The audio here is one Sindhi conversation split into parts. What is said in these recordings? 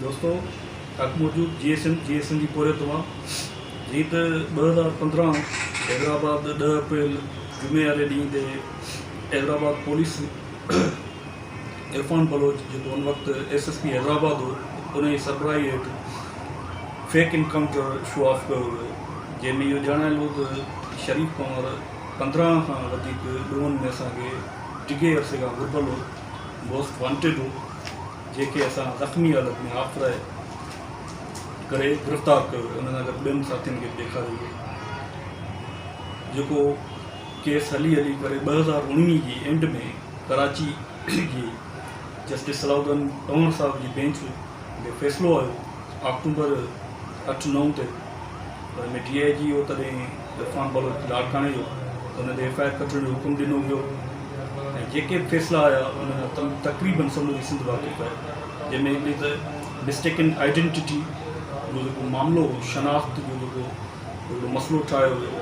دوستو حق موجود جي ايس ايم جي ايس ايم جي پورهيت مان جيئن ته 2015 حيدرآباد 10 اپريل جمعي واري ڏينهن تي حيدرآباد پوليس عرفان بلوچ جيڪو ان وقت ايس ايس پي حيدرآباد هو ان جي سربراهي هيٺ فيڪ انڪائونٽر شو آف ڪيو ويو جنهن ۾ اهو ڄاڻايل هو ته شريف ڪنور 15 کان وڌيڪ ڏوهن ۾ اسان کي ڊگهي عرصي کان گهربل هو موسٽ وانٽيڊ هو جنهن کي اسان زخمي حالت ۾ هاف فرائي ڪري گرفتار ڪيو ويو ان سان گڏ ٻين ساٿين کي به ڏيکاريو ويو جيڪو ڪيس هلي هلي ڪري 2019 جي اينڊ ۾ ڪراچي جي جسٽس صلاح الدين پنهور صاحب جي بينچ جو فيصلو آيو آڪٽوبر 8 9 تي ان ۾ ڊي I جي هو تڏهن عرفان بلوچ لاڙڪاڻي جو ان تي ايف I R ڪٽڻ جو حڪم ڏنو ويو ۽ جيڪي به فيصلا آيا ان کان تقريبن سموري سنڌ واقف آهي جنهن ۾ هڪڙي ته مسٽيڪن آئيڊنٽيٽي جو جيڪو معاملو هو شناخت جو جيڪو هڪڙو مسئلو ٺاهيو ويو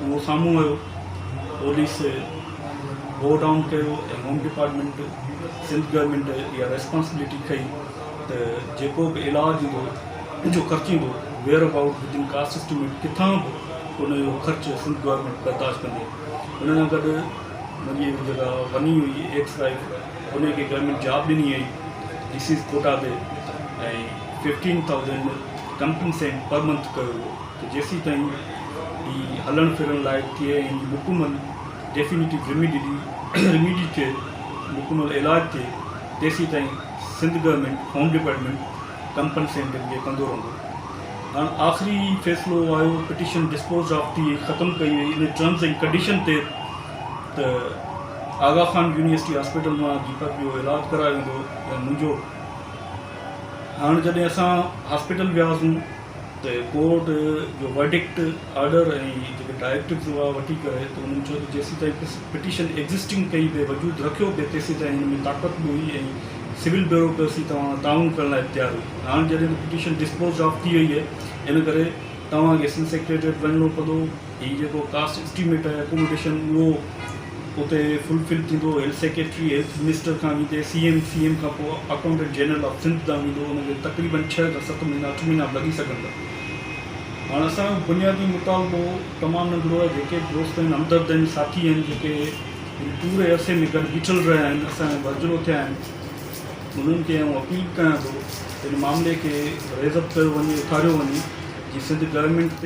اهو سامهون آيو پوليس بو ڊائون ڪيو ۽ هوم ڊپارٽمينٽ سنڌ گورنمينٽ اها ريسپانسبلٽي کنئي ته جيڪو به علاج ايندو جو خرچ ايندو where about within cost estimate ڪٿان به ان جو خرچ سنڌ گورنمينٽ برداشت ڪندي. ان سان گڏ منهنجي جيڪا وني هئي ايڪس وائيف ان کي گورنمينٽ جاب ڏني وئي ڊي سيز ڪوٽا تي ۽ 15,000 ڪمپنسينٽ پر منٿ ڪيو ويو ته جيسين تائين هي هلڻ ڦرڻ لائق ٿئي ۽ هن جي مڪمل ڊيفينيٽو ريميڊي ريميڊي ٿئي مڪمل علاج ٿئي تيسين تائين سنڌ گورنمينٽ هوم ڊپارٽمينٽ ڪمپنسينٽ کي ڪندو رهندو. هاڻ آخري فيصلو آيو پٽيشن ڊسپوز آف ٿي ختم ڪئي وئي ان ٽرمز ۽ ڪنڊيشن تي ته آغا خان يونيورسٽي هاسپيٽل مان ديپڪ جو علاج ڪرايو ويندو يا منهنجو. هاڻ جڏهن اسان هاسپيٽل وياسون ته ڪورٽ جو ورڊڪٽ آرڊر ۽ جيڪي ڊائريڪٽوز هئا وٺي ڪري ته انهن چيو ته جيسين تائين پٽيشن ايگزسٽنگ ڪئي پئي وجود رکيو پئي تيسين تائين هن ۾ طاقت به هئي ۽ سول بيوروڪريسي توهان تعاون ڪرڻ لاء به تيار هئي. هاڻ جڏهن ته پٽيشن ڊسپوزڊ آف ٿي وئي آهي ان ڪري توهان کي سنڌ سيڪريٽريٽ وڃڻو پوندو. هي جيڪو ڪاسٽ اسٽيميٽ آهي اڪوموڊيشن اهو اتي فل فل ٿيندو هيلٿ سيڪريٽري هيلٿ منسٽر کان ويندي سي ايم سي ايم کان پوء اڪائونٽنٽ جنرل آف سنڌ تان ويندو ان کي تقريبن 6 کان 7 مهينا 8 مهينا به لڳي سگهن ٿا. هاڻ اسان جو بنيادي مطالبو تمام ننڍڙو آهي، جيڪي به دوست آهن، همدرد آهن، ساٿي آهن، جيڪي هن پوري عرصي ۾ گڏ بيٺل رهيا آهن، اسان جا ڀرجهلو ٿيا آهن، انهن کي آئون اپيل ڪيان ٿو ته هن معاملي کي ريز اپ ڪيو وڃي، اٿاريو وڃي، جي سنڌ گورنمينٽ تي.